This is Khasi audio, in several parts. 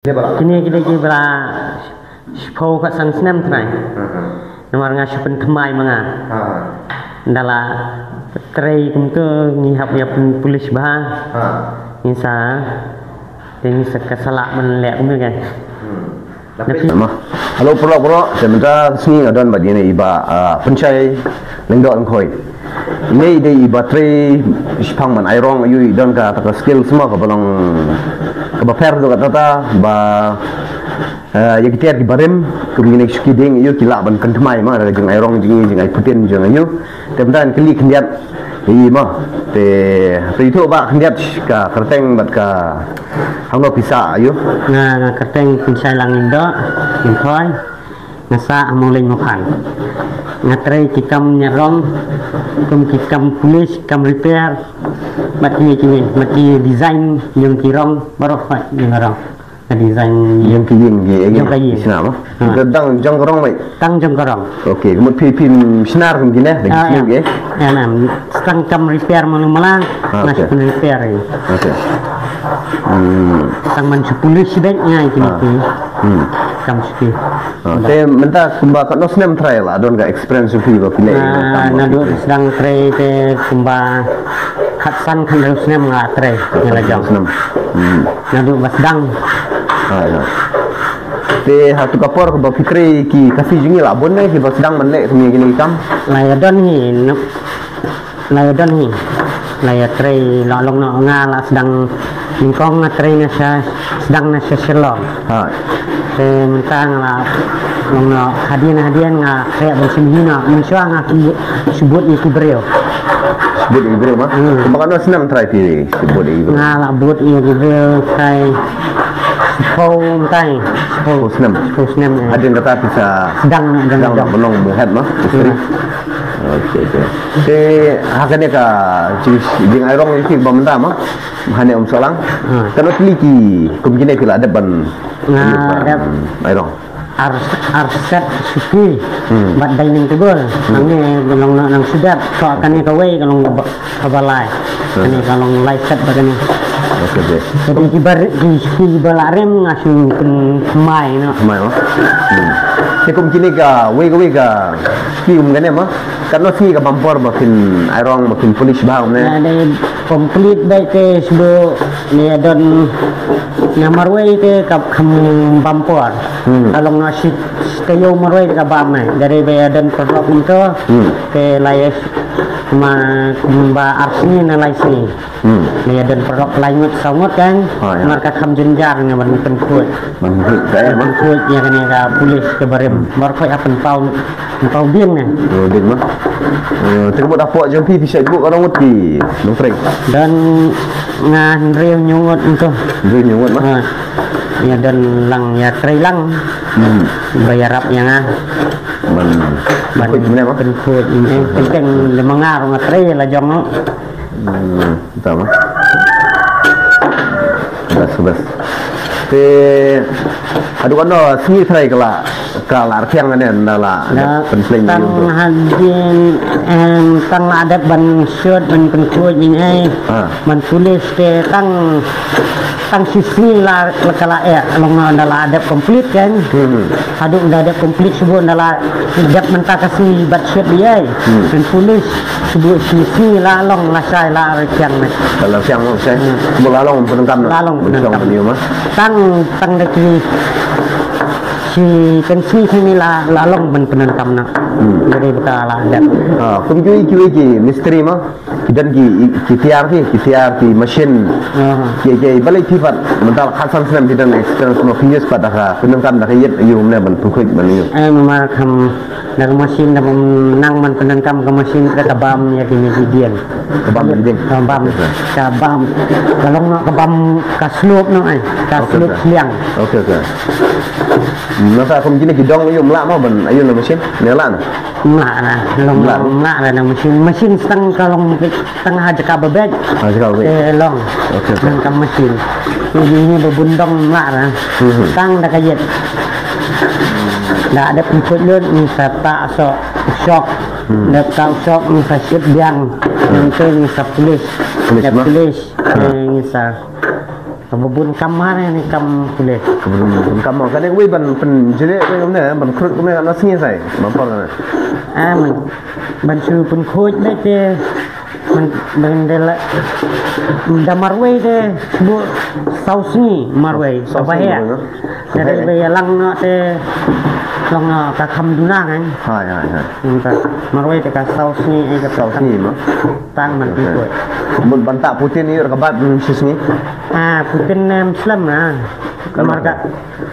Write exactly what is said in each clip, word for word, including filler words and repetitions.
Kine ki dei kiba la shiphew khatsan snem trai. Namar nga shu pynthymmai ma nga. Da la trei kumto ngi hap ïa pynpulish bha. Ngi sa, te ngi sa ka sa lah ban leh kumne kan. Hello paralok, paralok, te mynta ka sngi nga don bad ine i Bah, ah, Pynshai Lyngdoh Lyngkhoi. Ine i dei i ba trei shaphang ban ai rong, ïoh i don kata ka skill sma kaba long kaba pher, kata ba, eh, ïa ki tiar kiba rim kum ine ki shuki dieng ïoh ki lah ban pynthymmai ma ka jingai rong jong i, jingai putin jong i. Te mynta ngan kylli khyndiat ïa i ma. Te, te ïathuh ba khyndiat ka kyrteng bad ka hangno phi sah ïa u. Nga, nga kyrteng Pynshai Lyngdoh Lyngkhoi. Nga sah ha Mawleng Mawphang. Nga trei ki kam ñiah rong, kum ki kam polish, kam repair. Bad kine kine, bad ki design jong ki rong, baroh pat jong ki rong. Ka design jong ki ïing, ki ïing. Jong ka ïing. Shna ma? Ha. Ka dang jong ka rong mai. Tang jong ka rong. Okay, ka mut phi, phi shna kum kine, da ki siew ki. Ïa, na, tang kam repair malu mala, nga shu pyn repair. Okay. Hmm. Tang man shu polish bad nga ïa kine ki. Hmm. Kam shu ki. Ah, te mynta kumba katno snem trai la don ka experience phi ba phi leh? Ah, naduh sdang trei te kumba khatsan khathynriew snem nga trei, nga la jong. Snem. Hmm. Naduh ba sdang. Ah, ïa. Te ha tu ka por kaba phi trei ki Khasi jong ngi la bun ne kiba sdang ban leh kum kine ki kam? La ïa don hi, no. La ïa don hi. La ïa trei la long noh nga la sdang nyngkong nga trei na sha sdang na sha Shillong. Ha. Te mynta nga la long noh hadien hadien nga trei ban shim hi noh. Mynshuwa nga ki shibut ïa ki briew. Shibut ïa ki briew ma? Hmm. Kumba katno snem trai phi shibut ïa ki briew? Nga la bud ïa ki briew trai shiphew mynta. Shiphew snem. Shiphew snem. Hadien kata phi sa sdang na jong sdang na jong. Ban long mawhad ma? Mistri. Hmm. Okay, okay. Te ha kane ka jing, jingai rong jong phi ba mynta ma, hane Umsohlang. Hmm. Katno tylli ki kum kine phi la dep ban, nga dep ai rong? Ar, ar set shuki. Hmm. Bad dining table. Hmm. Hangne ka long na nang shu dep. Ka kane kawei ka long ba, kaba lai. Hmm. Kane ka long lai set ba kane. Okay, okay. Te kiba ri, ki, kiba la rim nga shu pynmai noh. Mai noh. Hmm. Te kum kine kawei kawei ka shuki kum kane ma. Katno sngi ka bam por ba phin ai rong, ba phin polish bha kumne? Ïa, dei complete beit te shu, ïa, don na marwei te ka kham bam por. Hmm. Ka long na shi, shi taïew marwei te ka bam, eh. Dei ba ïa don paralok kumto. Hmm. Te la ïa ma kumba ar sngi ne lai sngi. Hmm. Ïa don paralok lai ngut saw ngut kan. Oh, ïa. Namar ka kham jynjar nga ban pynkhuid. Ban pynkhuid ka, eh, ban pynkhuid ïa kane ka polish kaba rim. Baroh khoit ha pynpaw, pynpaw dieng ne. Oh, dieng ma. Eh, te ka mut hapoh jong phi phi shait buh katno ngut ki nongtrei? Don nga hynriew hynñiew ngut to. Hynriew hynñiew ngut ma? Ha. Ïa don lang, ïa trei lang. Hmm. Ba ïarap ïa nga. Ban, ban pynkhuid mynne ma? Pynkhuid mynne. Teng teng lem nga ruh nga trei la jong noh. Hmm, tama. Best, best. Te haduh katno sngi trai ka la, ka la rkhiang ne, ynda la dep pynpleng ïa u? Tang hadien, em, tang la dep ban shoot, ban pynkhuid ïa, eh, ban polish te tang, tang shi sngi la, la ka la, eh, long na ynda la dep complete kan. Hmm. Haduh ynda dep complete shu buh ynda la dep mynta ka sngi bad shoot ïa, eh. Hmm. Ban polish. Shu buh shi sngi la long, la shai la rkhiang ne. La rkhiang ne, shai. Hmm. Buh la long pyndonkam ne. La long pyndonkam. Pyndonkam ne ma. Tang, tang da ki shi tang sngi sngi la, la long pyn, pyndonkam ne. Hmm. Dei ba ka la dep. Ah, kum kiwei kiwei ki mistri ma. Ki don ki, ki tiar ki, ki tiar ki machine. Ah. Ki, ki balei phi pat mynta la khatsan snem phi don experience ma, phi use pat da ka pyndonkam da ka ïit ïa u ne ban pynkhuid ban ïa u? Eh, ma kham Da ka machine da bym nang ban pyndonkam ka machine, da ka bam ïa kine ki dieng. Ka bam ïa ki dieng? Ka bam. Ka bam. Ka long noh ka bam ka slope noh ai. Ka slope sliang. Okay, okay. Nangta kum kine ki dong ïa u mlah mo ban ïa u na machine. Ne lah na? Mlah na. Long mlah na machine. Machine stang ka long Tang ha jaka ba beit. Ha jaka ba beit. Te long. Okay, okay. Nang ka machine. Ini ba bun dong mlah ra. Hmm. Tang da ka ïit. Da dep pynkhuid lut ngi sa tah soh u shok. Hmm. Dep tah u shok ngi sa shit biang. Hmm. Nangta ngi sa polish. Polish. Dep ma? Polish. Hmm. Eh, ngi sa Kaba bun kam mar ne kam pulit. Kaba bun kam mar. Kane kawei ban pynjleh kawei kumne, ban khrut kumne, kam na sngi sai. Ban por kane. Ah, man. Ban shu pynkhuid beit te. Man, ban de la. Da marwei te, bu saw sngi marwei. Saw sngi. Kaba he. Kaba he. Dei ba ïalang noh te. Long noh ka kham duna kan. Hai, hai, hai. Marwei te ka saw sngi, eh, ka saw sngi ma. Tang man pynkhuid. Mut ban tah putin ïa ka bat, mm, shi sngi. Ah, putin, em, slem na. Namar ka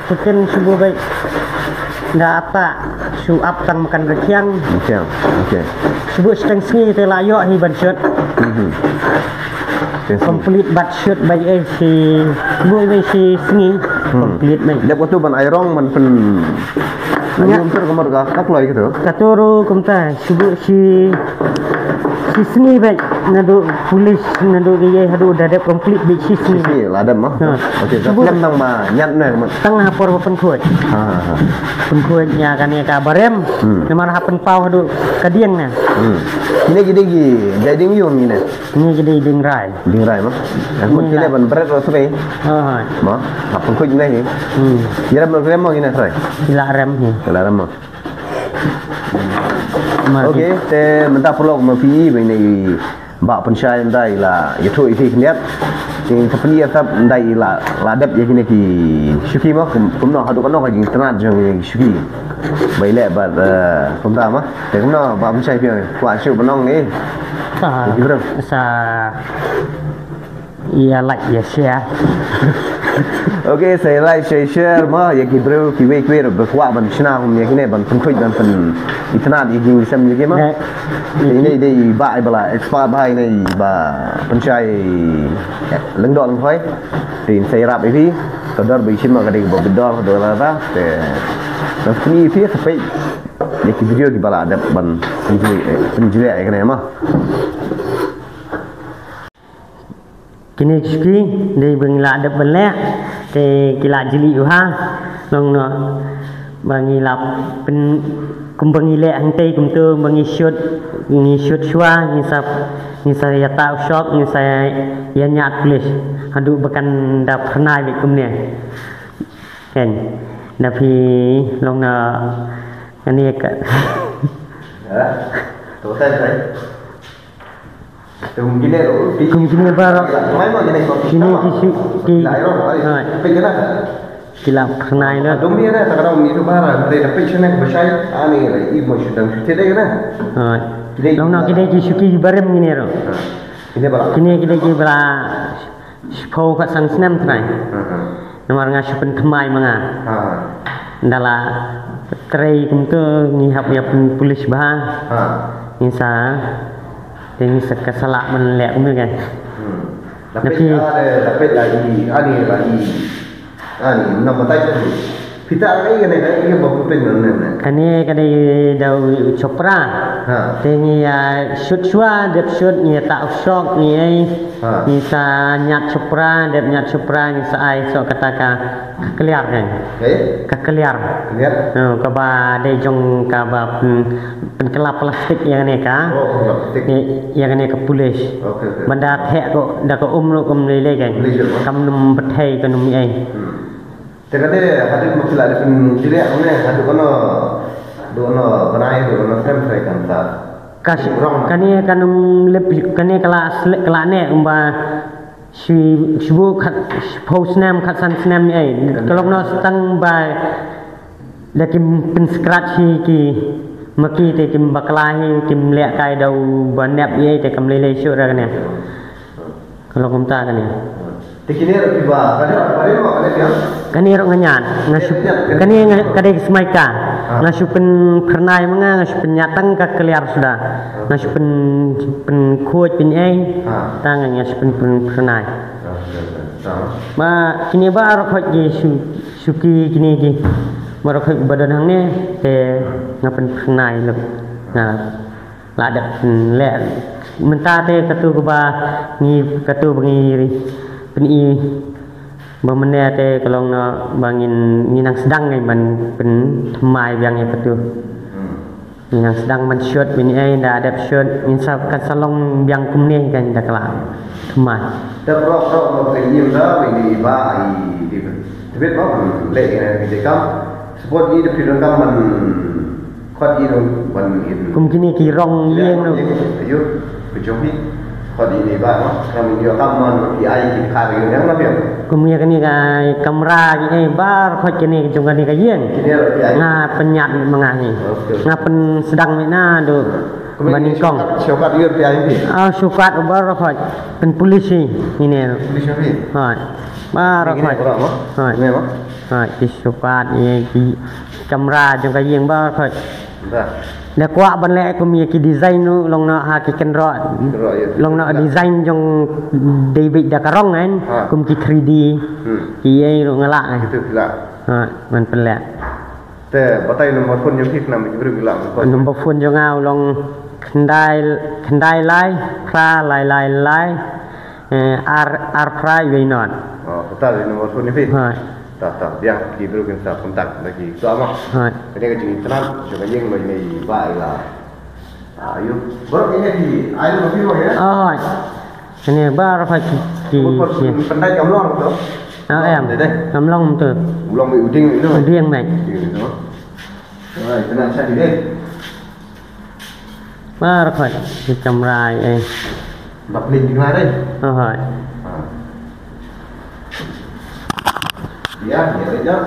putin shu beit da ata shu ap tang makan rkhiang. Rkhiang. Okay. Shu beit shiteng sngi te la ïoh hi ban shut. Mhm. Shiteng sngi. Complete bat shut beit, eh, shi, shu beit shi sngi. Hmm. Complete beit. Dep katu ban ai rong ban pyn Nga. Ai, um, ter kamar ka, ka kloi katu. Katu ruh kumta, shu beit shi, shi sngi beit, naduh pulit, naduh ki ïa haduh da dep complete beit shi sngi. Shi sngi, la dep ma. Ha. Okay, shu beit. Ka slem tang ma, ñiat ne ma. Tang ha por ba pynkhuid. Ha, ha, ha. Pynkhuid ïa kane ka barem, hmm, namar ha pynpaw haduh ka dieng ne. Hmm. Kine ki dei ki, dei dieng ïung kine. Kine ki dei dieng rai. Dieng rai ma. Kine ban bret ruh sdei. Oh, hai. Ma, ha pynkhuid ne hi. Hmm. Ki rem, rem ma kine rai. Ki la rem hi. Ki la rem ma. Ma. Okay, te mynta paralok ma phi ba ine i Bah Pynshai mynta i la ïathuh ïa phi khyndiat. Te sa pynïathuh mynta i la, la dep ïa kine ki shuki ma, kum, kumno haduh katno ka jingtnat jong ïa ki shuki. Ba i leh bad, eh, kumta ma. Te kumno Bah Pynshai phi kwah shuh ban ong ne. Sa, ïa ki briew. Sa ïa like, ïa share. Okay, sa ïa like, sa ïa share ma, ïa ki briew kiwei kiwei ruh ba kwah ban shna kum ïa kine, ban pynkhuid, ban pynitynnad ïa ki jingsem ïa ki ma. Ne. Ine i dei i bah i ba la expert bha, ine i Bah Pynshai, eh, Lyngdoh Lynghoi. Te in sa ïarap ïa phi, ka dor ba i shim ma ka dei kaba bit dor, ka dor lada, te ngan pyni ïa phi, sa peit ïa ki video kiba la dep ban pynjuleh, eh, pynjuleh ïa kane ma. Kine ki shuki dei ba ngi la dep ban leh, te ki la jylliew bha. Long noh ba ngi la pyn, kumba ngi leh hangtei kumto ba ngi shut, ngi shut shuwa, ngi sa, ngi sa ïa tah u shok, ngi sa ïa ñiad pulis haduh ba kan da phyrnai beit kumne. Kan da phi long na kane ka. Ha? To tai tai. Te kum kine ruh, pi-, kum kine baroh. Mai ma kine ko. Kine ki shu-, ki, hai. Peit kine. Ki la phyrnai la. Dum ni na, ta ka dum ni tu bara, te da peit shane ba shai, ani la, i mo shu dang shu te de na. Hai. Kine long na ki kine ki shuki barim kine ruh. Kine bara. Kine, kine ki bara. Shiphew khatsan snem trai. Hmm. Namar nga shu pynthymmai ma nga. Hmm. Da la trei kumto ngi hap ïa pynpulis bha. Hmm. Ngi sa, te ngi sa ka sa lah ban leh kumne kan. Hmm. Lapit, lapit lagi, ani lagi. Ani, nam batai tu. Phi ta ai kane, kane ba pynpyn ne ne. Kane ka dei da u chopra. Ha. Te ngi ïa shut shuwa, dep shut ngi ïa tah u shok ngi ai. Ha. Ngi sa ñiad chopra, dep ñiad chopra ngi sa ai soh kata ka, ka kliar kan. Ka ïa? Ka kliar. Kliar? Oh, kaba dei jong kaba pyn, pynkylla plastik ïa kane ka. Oh, pynkylla plastik. Ïa, ïa kane ka pulis. Okay, okay. Ban da theh ko da ka um ruh kum lei lei kan. Lei lei. Kam nym bthei ka nym ai. Hmm. Te kane haduh ma phi la dep pynjuleh kumne, haduh kano, haduh kano bnai, haduh kano snem trai kan sa. Ka shi-, rong na. Kane kan ym lip, kane ka la sle-, ka la ne kumba shi, shibun khat, shiphew snem, khatsan snem ni ai. Kane. Ka long na tang ba da kim pyn-scratch hi ki, ma ki te kim bakla hi, kim leh kai da u ba nep hi ai te kam lei lei shuh ra kane. Ka long kumta kane. Te kine ruh kiba, kane ruh, kane ruh, kane ruh. Kane ruh nga ñiad, nga shu, kane nga, ka dei ka smai ka. Ah. Nga shu pynphyrnai ma nga, nga shu pynñiad tang ka kliar suda. Nga shu pyn, pynkhuid pynei. Ah. Tang nga shu pyn, pynphyrnai. Ah, ah, ah. Ba, kine baroh khoit ki shu, shuki kine ki. Baroh khoit ba don hangne, te nga pynphyrnai lok. Nga La dep, hmm, leh. Mynta te katu kaba ngi, katu ba ngi pyni ba mynne te ka long na ba ngin, ngi nang sdang ngi ban pynthymmai biang ïa katu. Hmm. Ngi nang sdang ban shoot, ban ïa da dep shoot, ngin sa, kan sa long biang kumne kan da ka la thymmai. Te baroh baroh ba phi ïa da ba ïa ba i di ba. Tebit ba ban leh ïa ki kam. Support ïa da phi donkam ban khot ïa da ban in. Kum kine ki rong ïing no. Ayo, ka jong hi. Khot ïa da ba no. Kam ïa kam man ki ai ki kha ïa yang na phi. Kum ïa kane ka kamra ki ai bar khot kine ki jong kane ka ïing. Kine la phi ai. Nga pynïap ma nga hi. Okay. Nga pynsdang mi na du. Kumne ban nyngkong. Shukat, shukat ïa phi ai phi. Ah, shukat u baroh khot. Pynpulis hi ine. Pulis ïa phi. Hoi. Baroh khot. Kine baroh mo? Hoi. Kine mo? Hoi, ki shukat ïa ki kamra jong ka ïing baroh khot. Dah. Da kwah ban leh kum ïa ki design nu long noh ha ki kynroh. Kynroh ïa. Long noh design jong dei beit da ka rong kan. Ha. Kum ki three D. Hmm. Ki ïa ruh nga lah kan. Kitu ki lah. Ha, ban pynleh. Te batai number phone jong phi khnang ba ki briew ki lah ban call. Number phone jong nga u long khyndai, khyndai lai, phra lai lai lai, eh, ar, ar phra wei not. Oh, total number phone jong phi. Hoi. Ta ta biang ki briew kin sa contact da ki to ama. Hoi. Kane ka jingïatrei jong ka ïing ba ïa ba ïa la. Ah, ïa. Baroh kine ki ai number phi mo ïa. Hoi. Kane baroh khot ki, ki, ki. Pyndat kam long to. Ah, em. Dei, dei. Kam long to. Kam long ba u ding ïa u ding. U ding mai. Ding ïa u. Ai, kena chat dei. Baroh khot ki kamra eh. Bak ni ding mai dei. Oh, hoi. Ah. Ïa, ïa, ïa.